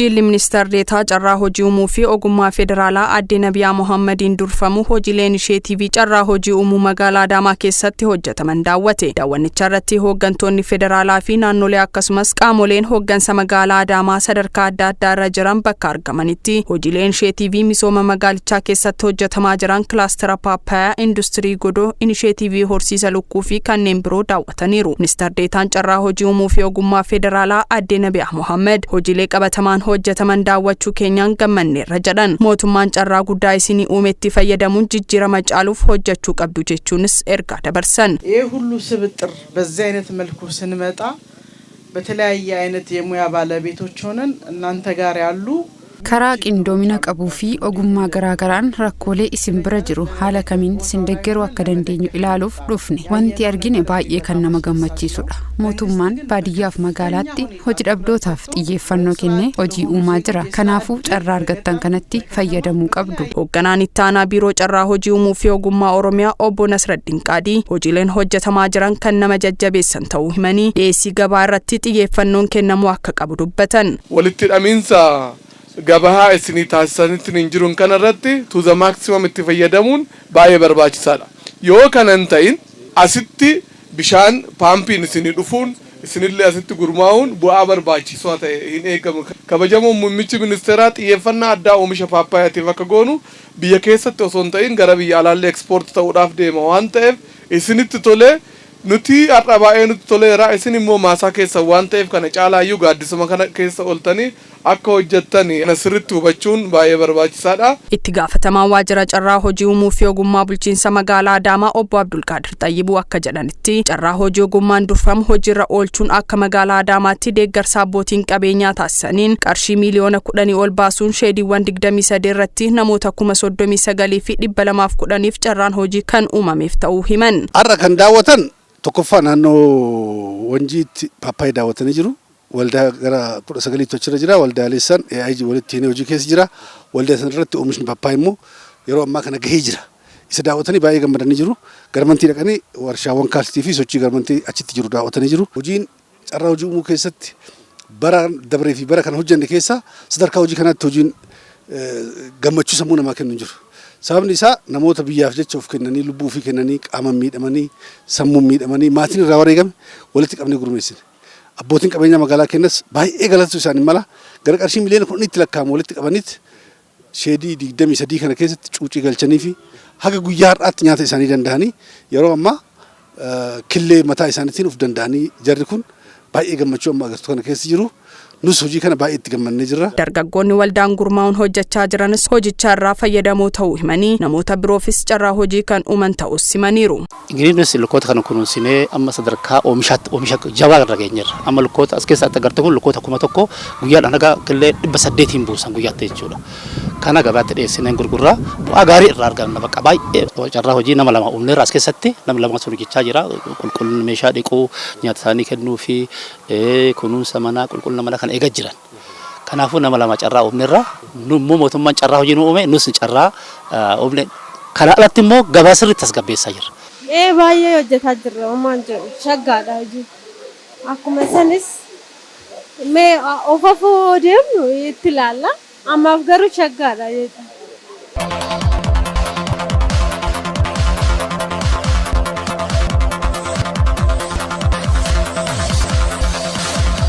Jilli Ministar Deetaa Carraa Hojii Uumuu fi Ogummaa Federaalaa Aadde Nabiyaa Mohaammadiin durfamu hojiilee inisheetiivii carraa hojii uumuu magaalaa Adaamaa keessatti hojjetaman daawwate. Daawwannicha irratti hooggantoonni federaalaa fi naannolee akkasumas qaamoleen hooggansa magaalaa Adaamaa sadarkaa adda addaa irra jiran bakka argamanitti hojiilee inisheetiivii misooma magaalichaa keessatti hojjetamaa jiran kilaastera paappayaa, industirii godoo, inisheetiivii horsiisa lukkuu fi kanneen biroo daawwataniiru. Ministar Deetaan Carraa Hojii Uumuu fi Ogummaa Federaalaa Aadde Nabiyaa Mohaammed hojiilee qabatamaan hojjetaman daawwachuu keenyaan gammanneerra jedhan. Mootummaan carraa guddaa isinii uumetti fayyadamuun jijjiirama caaluuf hojjechuu qabdu jechuunis ergaa dabarsan. ይህ ሁሉ ስብጥር በዚህ አይነት መልኩ ስንመጣ በተለያየ አይነት የሙያ ባለቤቶች ሆነን እናንተ ጋር ያሉ Karaa qindoomina qabuu fi ogummaa garaagaraan rakkoolee isin bira jiru haala kamiin isin deeggaruu akka dandeenyu ilaaluuf dhufne. Wanti argine baay'ee kan nama gammachiisudha. Mootummaan baadiyyaaf magaalaatti hojii dhabdootaaf xiyyeeffannoo kennee hojii uumaa jira. Kanaafuu carraa argattan kanatti fayyadamuu qabdu. Hoogganaan itti aanaa Biiroo Carraa Hojii Uumuu fi Ogummaa Oromiyaa Obbo Nasraddiin Qaadii hojiileen hojjetamaa jiran kan nama jajjabeessan ta'uu himanii, dhiyeessii gabaa irratti xiyyeeffannoon kennamuu akka qabu dubbatan. Walitti hidhamiinsa gabaa isinii taasisanitti hin jiruun kana irratti to the maximum itti fayyadamuun baay'ee barbaachisaadha. Yoo kana hin ta'in, asitti bishaan paampiin isinii dhufuun, isinillee asitti gurmaa'uun bu'aa barbaachisoo ta'e hin eegamu. Kabajamoon muummichi ministeeraa xiyyeeffannaa addaa oomisha paappaayyaatiif akka goonu, biyya keessatti osoo hin ta'in gara biyya alaallee export ta'uudhaaf deema waan ta'eef, isinitti tolee, nuti har'a baay'ee nutti toleera. Isin immoo maasaa keessa waan ta'eef, kana caalaayyuu gaaddisuma kana keessa ooltanii akka hojjettan kana sirriitti hubachuun baay'ee barbaachisaadha. Itti gaafatamaan waajjira carraa hojii uumuu fi ogummaa bulchiinsa magaalaa Adaamaa Obbo Abdulqaadir Xayyibuu akka jedhanitti, carraa hojii ogummaan durfamu hojiirra oolchuun akka magaalaa Adaamaatti deeggarsa abbootiin qabeenyaa taasisaniin qarshii miiliyoona 10 ol baasuun sheediiwwan 23 irratti namoota 39,210f carraan hojii kan uumameef ta'uu himan. Har'a kan daawwatan tokkoffaa naannoo Wanjiitti paappaayii daawwatanii jiru. Waldaa gara 19tu achirra jira. Waldaalee san AIG walitti hidhee hojii keessa jira. Waldaa sana irratti oomishni paappaayii immoo yeroo ammaa kana gahee jira. Isa daawwatanii baay'ee gammadanii jiru. Garmantii dhaqanii warshaawwan kaalsitii fi sochii garmantii achitti jiru daawwatanii jiru. Hojiin carraa hojii uumuu keessatti bara dabree fi bara kana hojjenne keessa sadarkaa hojii kanaatti hojiin gammachuu sammuu namaa kennu hin jiru. Sababni isaa, namoota biyyaaf jecha of kennanii, lubbuu ofii kennanii, qaamaan miidhamanii, sammuun miidhamanii, maatiin irraa wareegame walitti qabnee gurmeessine. Abbootiin qabeenyaa magaalaa kennas baay'ee galatu isaanii mala. Gara qarshii miliyoona 10tti lakkaa'amu walitti qabanitti sheedii 23 kana keessatti cuucii galchanii fi haga guyyaa har'aatti nyaata isaanii danda'anii, yeroo ammaa killee mataa isaaniitiin of danda'anii, jarri kun baay'ee gammachuu amma agartu kana keessa jiru. Nus hojii kana baay'ee itti gammannee jirra. Dargaggoonni waldaan gurmaa'uun hojjechaa jiranis hojicha irraa fayyadamoo ta'uu himanii, namoota biroofis carraa hojii kan uuman ta'us himaniiru. Ingiliinis lukkoota kana kunuunsinee amma sadarkaa oomishaatti, oomisha jabaa irra geenyerra. Amma lukkoota as keessatti agartu kun lukkoota 1000 guyyaadhaan haga killee 800n buusan guyyaatti jechuudha. Kana gabaatti dhiyeessinee gurgurraa bu'aa gaarii irraa arganna, bakka baay'ee carraa hojii nama lama uumneerra. As keessatti nama lama sun hojjechaa jira. Qulqullina meeshaa dhiquu, nyaata isaanii kennuu fi kunuunsa manaa, qulqullina manaa kana eegaa jiran. Kanaafuu nama lama carraa uumneerra. Nu immoo mootummaan carraa hojii nu uume, nus carraa uumne. Kana alatti immoo gabaa sirriitti tasgabbeessaa jirra. Ee, baay'ee hojjetaa jirra, homaan jedhu shaggaadha hojii. Akkuma sanis mee of afoo deemnu itti ilaalla. Ammaaf garuu shaggaadha jechuudha.